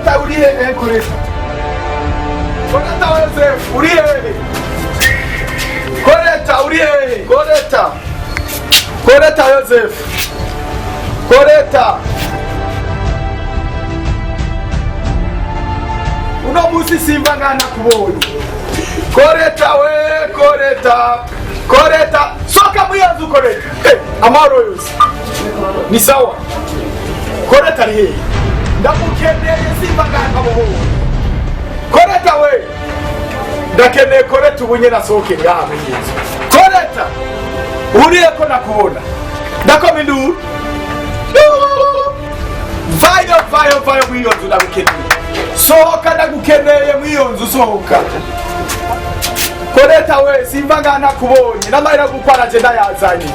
Koreta uri hehe? Koreta, Koreta wa Yosefu uri hehe? Koreta uri hehe? Koreta, Koreta Yosefu, Koreta, uno munsi simba ngana kubonye. Koreta we, Koreta, Koreta, soka muri iyo nzu. Koreta, amahoro yose ni sawa. Koreta ari hehe? Ndamukeneye, simba ngana mubonye. Koreta we, ndakeneye Koreta ubu nyene asohoke ngaha muri iyi nzu. Koreta, uriye ko nakubona, ndakoma induru. Vayo, vayo, vayo muri iyo nzu, ndagukeneye. Sohoka, ndagukeneye muri iyo nzu, sohoka. Koreta we, simba ngaha nakubonye, n'amahera yo gukora je ndayazanye.